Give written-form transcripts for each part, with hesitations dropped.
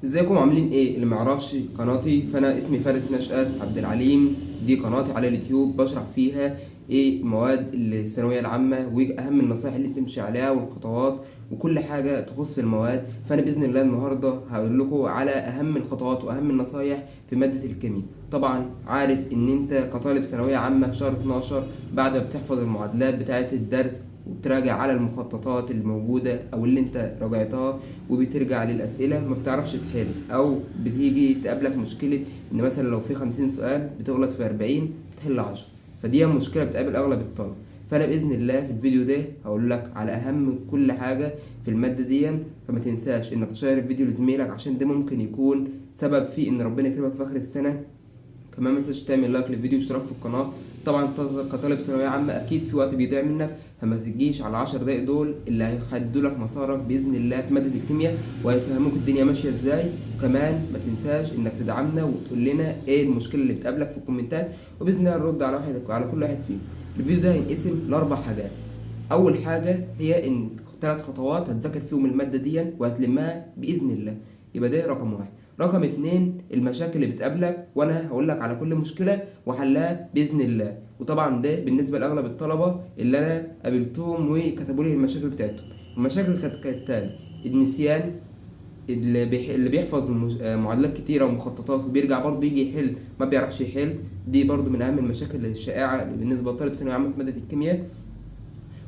ازيكم عاملين ايه؟ اللي معرفش قناتي فانا اسمي فارس نشأت عبد العليم. دي قناتي على اليوتيوب بشرح فيها ايه المواد الثانوية العامة واهم النصائح اللي انت تمشي عليها والخطوات وكل حاجة تخص المواد. فانا باذن الله النهارده هقول لكم على اهم الخطوات واهم النصايح في مادة الكيمياء. طبعا عارف ان انت كطالب ثانوية عامة في شهر 12 بعد ما بتحفظ المعادلات بتاعه الدرس وبتراجع على المخططات اللي موجودة أو اللي أنت راجعتها وبترجع للأسئلة ما بتعرفش تحل، أو بتيجي تقابلك مشكلة إن مثلا لو في 50 سؤال بتغلط في 40 بتحل 10. فدي مشكلة بتقابل أغلب الطلبة. فأنا بإذن الله في الفيديو ده هقول لك على أهم كل حاجة في المادة دي. فما تنساش إنك تشير الفيديو لزميلك عشان ده ممكن يكون سبب في إن ربنا يكرمك في آخر السنة. كمان ما تنساش تعمل لايك للفيديو واشتراك في القناة. طبعا كطالب ثانوية عامة أكيد في وقت بيضيع منك، فما تجيش على 10 دقايق دول اللي هيحددوا لك مسارك بإذن الله في مادة الكيمياء وهيفهموك الدنيا ماشية إزاي. وكمان ما تنساش إنك تدعمنا وتقول لنا إيه المشكلة اللي بتقابلك في الكومنتات، وبإذن الله نرد على كل واحد فيهم. الفيديو ده هينقسم لأربع حاجات. أول حاجة هي إن 3 خطوات هتذاكر فيهم المادة دي وهتلمها بإذن الله، يبقى ده رقم 1. رقم 2 المشاكل اللي بتقابلك، وانا هقول لك على كل مشكلة وحلها باذن الله. وطبعا ده بالنسبة لاغلب الطلبة اللي انا قابلتهم وكتبوا لي المشاكل بتاعتهم. المشاكل كانت كالتالي: النسيان، اللي بيحفظ معادلات كتيرة ومخططات وبيرجع برضه يجي يحل ما بيعرفش يحل، دي برضه من اهم المشاكل الشائعة بالنسبة لطالب ثانوية عامة في مادة الكيمياء.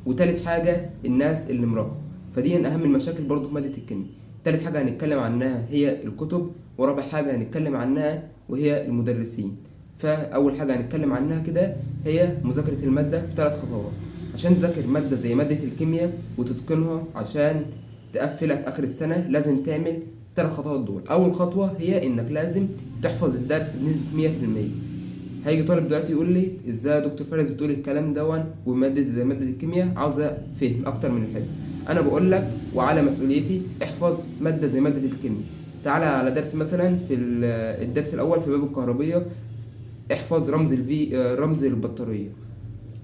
وتالت حاجة الناس اللي مراقبة، فدي من اهم المشاكل برضه في مادة الكيمياء. تالت حاجة هنتكلم عنها هي الكتب، ورابع حاجة هنتكلم عنها وهي المدرسين. فأول حاجة هنتكلم عنها كده هي مذاكرة المادة في 3 خطوات. عشان تذاكر مادة زي مادة الكيمياء وتتقنها عشان تقفلها في آخر السنة لازم تعمل 3 خطوات دول. أول خطوة هي إنك لازم تحفظ الدرس بنسبة مية في المية. هيجي طالب دلوقتي يقول لي ازاي يا دكتور فارس بتقول الكلام دون ومادة زي مادة الكيمياء عاوزة فهم أكتر من الحفظ؟ أنا بقول لك وعلى مسؤوليتي احفظ مادة زي مادة الكيمياء. تعالى على درس مثلا في الدرس الأول في باب الكهربية، احفظ رمز الفي، رمز البطارية،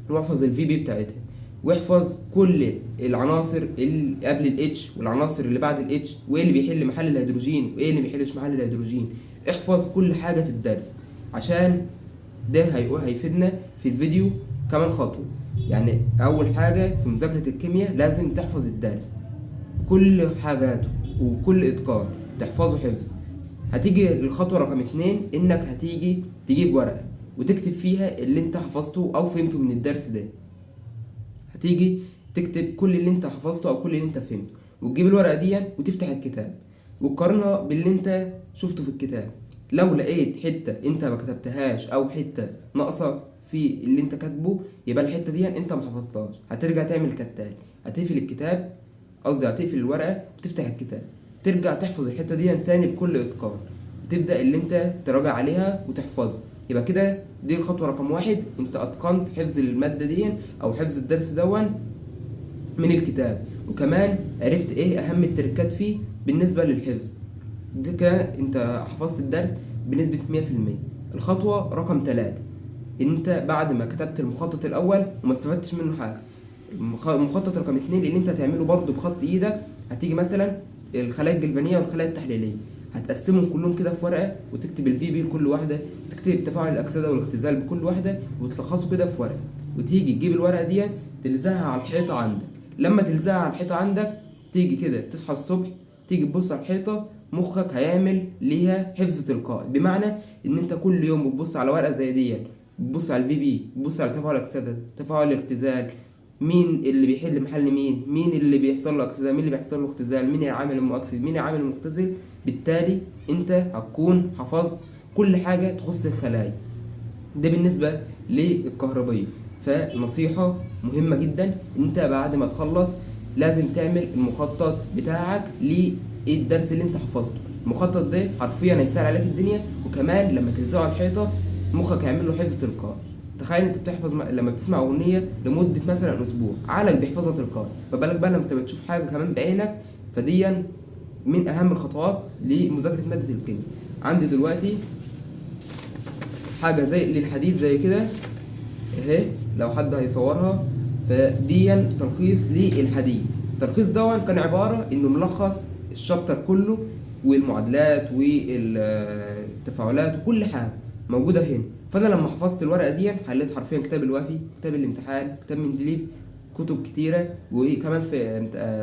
واحفظ الفي بي بتاعتها، واحفظ كل العناصر اللي قبل الاتش والعناصر اللي بعد الاتش، وايه اللي بيحل محل الهيدروجين وايه اللي ما بيحلش محل الهيدروجين. احفظ كل حاجة في الدرس عشان ده هيفيدنا في الفيديو كمان خطوة. أول حاجة في مذاكرة الكيمياء لازم تحفظ الدرس كل حاجاته وكل إتقان، تحفظه حفظ. هتيجي الخطوة رقم 2 إنك هتيجي تجيب ورقة وتكتب فيها اللي انت حفظته أو فهمته من الدرس ده. هتيجي تكتب كل اللي انت حفظته أو كل اللي انت فهمته، وتجيب الورقة دي وتفتح الكتاب وتقارنها باللي انت شفته في الكتاب. لو لقيت حتة انت ما كتبتهاش أو حتة ناقصة في اللي انت كاتبه، يبقى الحتة دي انت ما حفظتهاش. هترجع تعمل كالتالي: هتقفل الكتاب، قصدي هتقفل الورقة وتفتح الكتاب، ترجع تحفظ الحتة دي تاني بكل إتقان، وتبدأ اللي انت تراجع عليها وتحفظها. يبقى كده دي الخطوة رقم 1، انت أتقنت حفظ المادة دي أو حفظ الدرس دون من الكتاب، وكمان عرفت ايه أهم التركات فيه بالنسبة للحفظ. دي كده انت حفظت الدرس بنسبة مية في المية. الخطوة رقم 3، انت بعد ما كتبت المخطط الأول وما استفدتش منه حاجة، المخطط رقم 2 اللي انت هتعمله برضو بخط ايدك، هتيجي مثلا الخلايا الجلفانية والخلايا التحليلية هتقسمهم كلهم كده في ورقة، وتكتب الفي بي لكل واحدة، وتكتب تفاعل الأكسدة والاختزال بكل واحدة، وتلخصه كده في ورقة، وتيجي تجيب الورقة دي تلزقها على الحيطة عندك. لما تلزقها على الحيطة عندك تيجي كده تصحى الصبح تيجي تبص على الحيطة، مخك هيعمل ليها حفظ تلقائي. بمعنى ان انت كل يوم بتبص على ورقة زي دي، بتبص على الفي بي، بتبص على تفاعل الأكسدة، تفاعل الاختزال، مين اللي بيحل محل مين، مين اللي بيحصل له أكسدة، مين اللي بيحصل له اختزال، مين العامل المؤكسد، مين العامل المختزل. بالتالي انت هتكون حفظت كل حاجة تخص الخلايا. ده بالنسبة للكهربية. فنصيحة مهمة جدا، انت بعد ما تخلص لازم تعمل المخطط بتاعك للدرس اللي انت حفظته. المخطط ده حرفيا هيسهل عليك الدنيا، وكمان لما تلزقه على الحيطة مخك هيعمل له حفظ تلقائي. تخيل انت بتحفظ لما بتسمع اغنية لمدة مثلا اسبوع عقلك بيحفظها تلقائي، ما بالك بقى لما انت بتشوف حاجة كمان بعينك. فديا من اهم الخطوات لمذاكرة مادة الكيمياء. عندي دلوقتي حاجة زي للحديد زي كده اهي، لو حد هيصورها، فديا تلخيص للحديد. التلخيص دون كان عبارة انه ملخص الشابتر كله والمعادلات والتفاعلات وكل حاجة موجودة هنا. فانا لما حفظت الورقة دي حليت حرفيا كتاب الوافي، كتاب الامتحان، كتاب مندليف، كتب كتيرة، وكمان في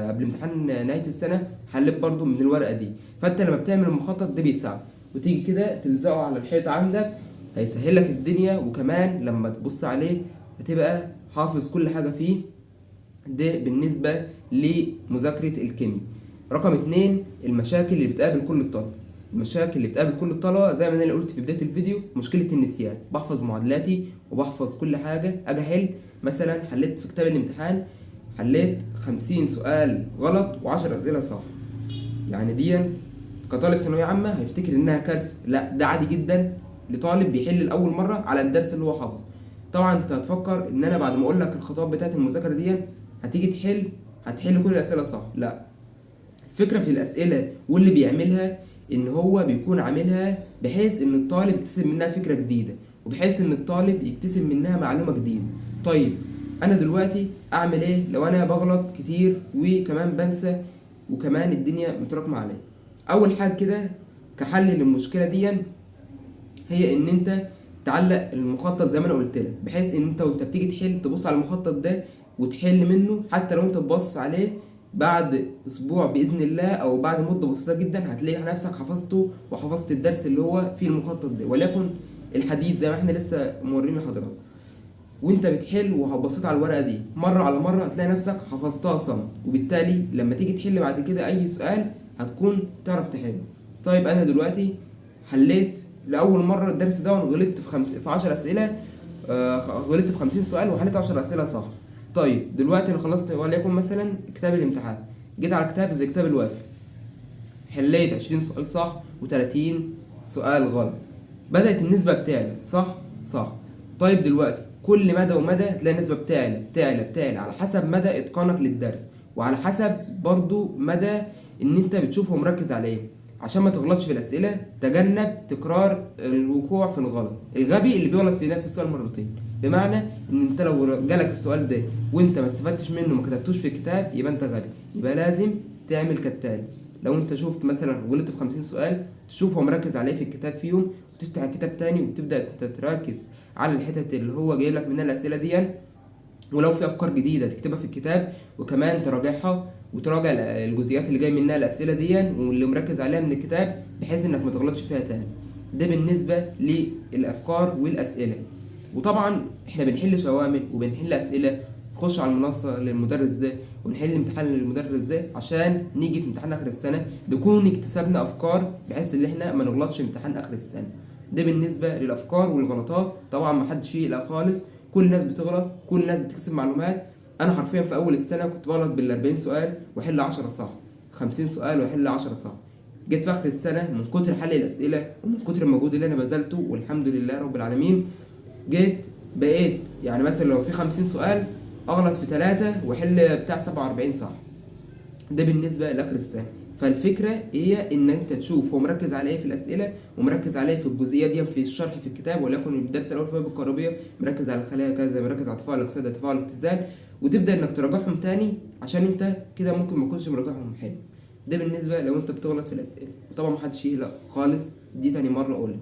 قبل امتحان نهاية السنة حليت برضو من الورقة دي. فانت لما بتعمل المخطط ده بيساعد، وتيجي كده تلزقه على الحيط عندك هيسهل لك الدنيا، وكمان لما تبص عليه هتبقى حافظ كل حاجة فيه. ده بالنسبة لمذاكرة الكيمياء. رقم 2، المشاكل اللي بتقابل كل الطلبة. المشاكل اللي بتقابل كل الطلبة زي ما انا قلت في بداية الفيديو، مشكلة النسيان. بحفظ معادلاتي وبحفظ كل حاجة، اجي احل مثلا حليت في كتاب الامتحان حليت 50 سؤال غلط و10 اسئلة صح. يعني دي كطالب ثانوية عامة هيفتكر انها كارثة، لا ده عادي جدا لطالب بيحل لأول مرة على الدرس اللي هو حافظه. طبعا انت هتفكر ان انا بعد ما اقول لك الخطوات بتاعت المذاكرة دي هتيجي هتحل كل الاسئلة صح، لا. الفكرة في الاسئلة واللي بيعملها ان هو بيكون عاملها بحيث ان الطالب يكتسب منها فكرة جديدة، وبحيث ان الطالب يكتسب منها معلومة جديدة. طيب انا دلوقتي اعمل ايه لو انا بغلط كتير وكمان بنسى وكمان الدنيا متراكمة عليا؟ اول حاجة كده كحل للمشكلة دي هي ان انت تعلق المخطط زي ما انا قلت لك، بحيث ان انت وانت بتيجي تحل تبص على المخطط ده وتحل منه، حتى لو انت تبص عليه بعد اسبوع باذن الله او بعد مده بسيطة جدا هتلاقي نفسك حفظته وحفظت الدرس اللي هو فيه المخطط ده، وليكن الحديد زي ما احنا لسه موريين لحضراتكم. وانت بتحل وبصيت على الورقة دي مرة على مرة هتلاقي نفسك حفظتها صم، وبالتالي لما تيجي تحل بعد كده اي سؤال هتكون تعرف تحله. طيب انا دلوقتي حليت لاول مرة الدرس ده وغلطت في 10 اسئلة، غلطت في 50 سؤال وحليت 10 اسئلة صح. طيب دلوقتي انا خلصت وليكن مثلا كتاب الامتحان، جيت على كتاب زي كتاب الوافي حليت 20 سؤال صح و30 سؤال غلط، بدأت النسبة بتعلى صح؟ صح. طيب دلوقتي كل مدى ومدى هتلاقي النسبة بتعلى بتعلى بتعلى على حسب مدى إتقانك للدرس، وعلى حسب برضو مدى إن أنت بتشوفه مركز على إيه. عشان ما تغلطش في الأسئلة تجنب تكرار الوقوع في الغلط. الغبي اللي بيغلط في نفس السؤال مرتين، بمعنى إن أنت لو جالك السؤال ده وأنت ما استفدتش منه وما كتبتوش في الكتاب يبقى أنت غبي. يبقى لازم تعمل كالتالي: لو أنت شفت مثلا غلطت في 50 سؤال تشوف هو مركز على إيه في الكتاب فيهم، وتفتح الكتاب تاني وتبدأ تركز على الحتت اللي هو جايب لك منها الأسئلة دي، ولو في أفكار جديدة تكتبها في الكتاب وكمان تراجعها وتراجع الجزئيات اللي جاي منها الأسئلة دي واللي مركز عليها من الكتاب بحيث إنك ما تغلطش فيها تاني. ده بالنسبة للأفكار والأسئلة. وطبعا إحنا بنحل شوامل وبنحل أسئلة، نخش على المنصة للمدرس ده ونحل امتحان للمدرس ده عشان نيجي في امتحان آخر السنة نكون اكتسبنا أفكار بحيث إن إحنا ما نغلطش في امتحان آخر السنة. ده بالنسبة للأفكار والغلطات. طبعا ما حدش يقلق خالص، كل الناس بتغلط، كل الناس بتكسب معلومات. أنا حرفيا في أول السنة كنت بغلط بالأربعين سؤال وأحل 10 صح، 50 سؤال وأحل 10 صح. جيت في آخر السنة من كتر حل الأسئلة ومن كتر المجهود اللي أنا بذلته والحمد لله رب العالمين، جيت بقيت مثلا لو في 50 سؤال أغلط في 3 وأحل بتاع 47 صح. ده بالنسبة لآخر السنة. فالفكرة هي إن أنت تشوف هو مركز على إيه في الأسئلة ومركز على إيه في الجزئية دي في الشرح في الكتاب، وليكن الدرس الأول في باب الكهربية مركز على الخلايا كذا، مركز على تفاعل الأكسدة، تفاعل الاختزال، وتبدأ إنك تراجعهم تاني عشان أنت كده ممكن ما تكونش مراجعهم حلو. ده بالنسبة لو أنت بتغلط في الأسئلة، وطبعا محدش يقلق خالص، دي تاني مرة أقولها.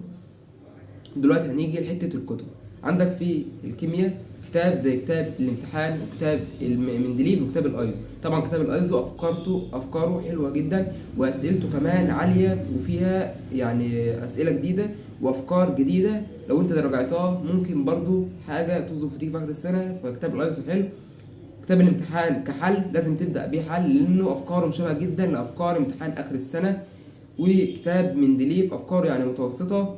دلوقتي هنيجي لحتة الكتب. عندك في الكيمياء كتاب زي كتاب الامتحان وكتاب مندليف وكتاب الايزو. طبعا كتاب الايزو افكاره حلوة جدا واسئلته كمان عالية وفيها اسئلة جديدة وافكار جديدة، لو انت راجعتها ممكن برضو حاجة تظبط فيك في اخر السنة. فكتاب الايزو حلو. كتاب الامتحان كحل لازم تبدا بيه حل لانه افكاره مشابهة جدا لافكار امتحان اخر السنة. وكتاب مندليف افكاره متوسطه،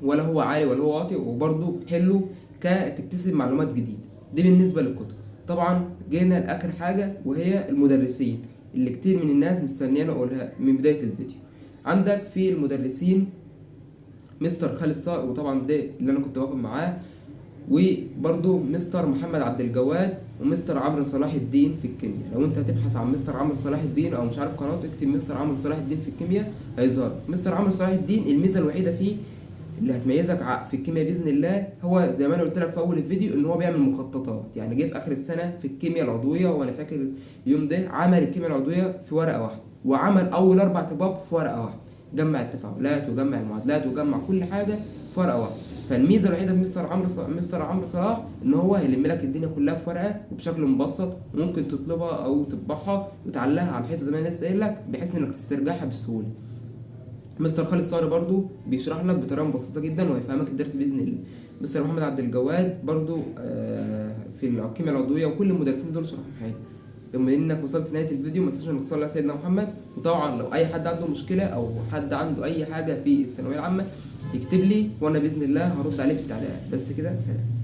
ولا هو عالي ولا هو واطي، وبرضه حلو كتكتسب معلومات جديدة. دي بالنسبة للكتب. طبعا جينا لآخر حاجة وهي المدرسين اللي كتير من الناس مستنيانا أقولها من بداية الفيديو. عندك في المدرسين مستر خالد صقر، وطبعا ده اللي أنا كنت باخد معاه، وبرضه مستر محمد عبد الجواد ومستر عمرو صلاح الدين في الكيمياء. لو انت هتبحث عن مستر عمرو صلاح الدين او مش عارف قناته اكتب مستر عمرو صلاح الدين في الكيمياء هيظهر. مستر عمرو صلاح الدين الميزة الوحيدة فيه اللي هتميزك في الكيمياء باذن الله، هو زي ما انا قلت لك في اول الفيديو ان هو بيعمل مخططات. جه في اخر السنة في الكيمياء العضوية، وانا فاكر اليوم ده عمل الكيمياء العضوية في ورقة واحدة. وعمل اول 4 ابواب في ورقة واحدة، جمع التفاعلات وجمع المعادلات وجمع كل حاجة في ورقة واحدة. فالميزه الوحيدة في مستر عمرو صلاح ان هو هيلم لك الدنيا كلها في ورقة وبشكل مبسط، وممكن تطلبها او تطبعها وتعلقها على الحيطة زي ما انا لسه قايل لك، بحيث انك تسترجعها بسهولة. مستر خالد صقر برضو بيشرح لك بطريقة مبسطة جدا وهيفهمك الدرس باذن الله. مستر محمد عبد الجواد برضو في الكيمياء العضوية، وكل المدرسين دول شرحهم حلو. بما انك وصلت لنهاية الفيديو ما تنساش انك تصلي على سيدنا محمد. وطبعا لو اي حد عنده مشكلة او حد عنده اي حاجة في الثانوية العامة يكتب لي، وانا باذن الله هرد عليه في التعليقات. بس كده، سلام.